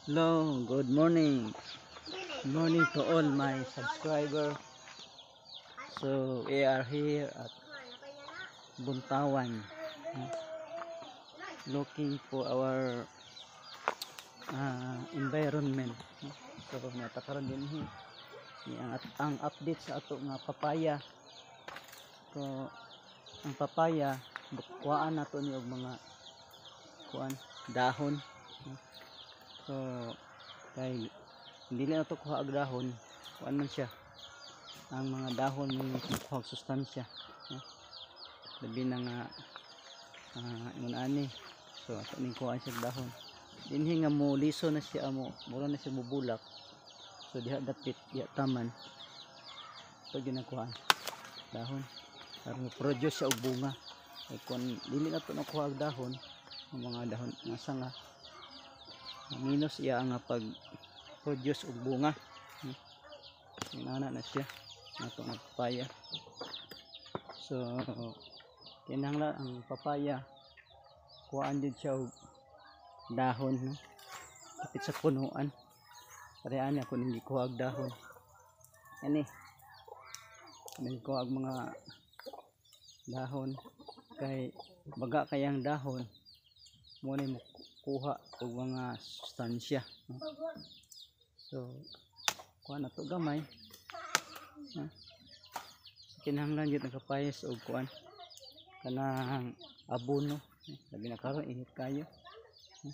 Hello, good morning. Good morning to all my subscriber. So, we are here at Buntawan, looking for our environment. So, natakaron din hi. Ni ang update sa ato nga papaya. So, ang papaya, kuhaan nato ni og mga kuan dahon. So, kay hindi lang nato kuha og dahon, kuan man siya. Ang mga dahon mo kuha og sustansya. No? Labi na nga ingon ani. So, ato ning kuhaan siya og dahon. Dinhi nga mo liso na siya mo, mura na siya mubulak. So diha dapit, diha taman. Ito ginakuhaan dahon. Aron mo produce siya og bunga. Kay kun dili na to nakuha og dahon, ang mga dahon nga sanga, minus iya nga pag produce og bunga. Inana na siya nato nga papaya. So kinahanglan ang papaya kuhaan din siya og dahon, no? Kapit sa punuan. Pareha ani ako ning gikuha og dahon. Ani. Ning kuha og mga dahon kay baga kayang dahon mo ni kuha og mga sustansya, no? So kuha na to gamay, no? Kinahanglan gyud nagapayas og kuan kanang abono, no? Labi na karon init kayo, no?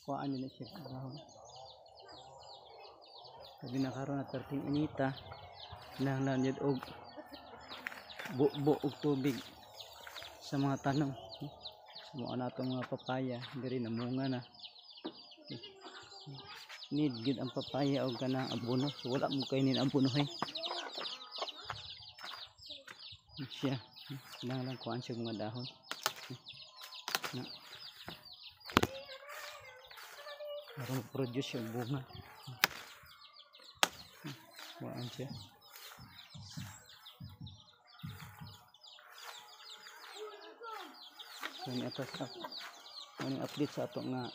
Kuhaan nila siya dahon. Labi na karon na perting inita, kinahanglan gyud og bubo og tubig sa mga tanom, no? Sa mga natong mga papaya diri namunga na. Okay. Need gyud ang papaya og kanang abono. So wala mo kay nin abono hay. Siya kinahanglan kuhaan siya mga dahon. Na. Aron produce yung bunga. Kuhaan siya. So, ni ato sa ni update sa ato nga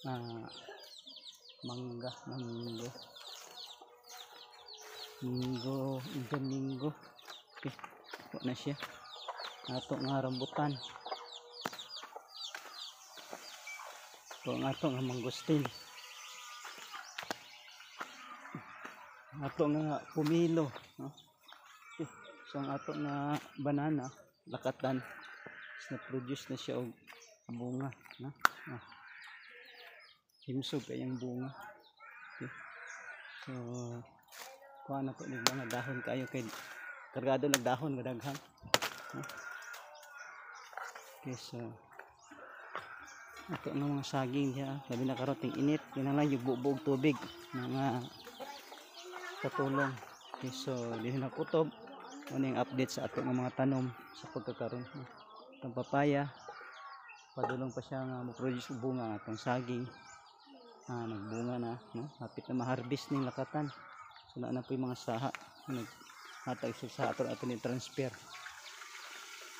mangga, manggo, minggo, Indian minggo. Okay, wa na siya. Ato nga rambutan. Ito ang ato nga mangosteen. Ato nga pumilo, no? Okay. So ang ato nga banana, lakatan, na produce na siya og bunga, no? Ah. Himsog kayang bunga. Okay. So kuha na to nig mga dahon kayo kay kargado nag dahon nga daghan, no? Okay, so ato nga mga saging diha, labi na karon ting init, kinahanglan yung bubo og tubig mga katulong. Okay, so dinhi na kutob mo ning update sa ato nga mga tanom sa pagkakaron, no? Itong papaya padulong pa siya nga mo-produce og bunga. Atong saging, nagbunga na, no? Hapit na ma-harvest ning lakatan. So naa na po yung mga saha, naghatag sa saha ato ato ni transfer.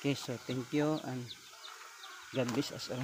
Okay, so thank you and God bless us all.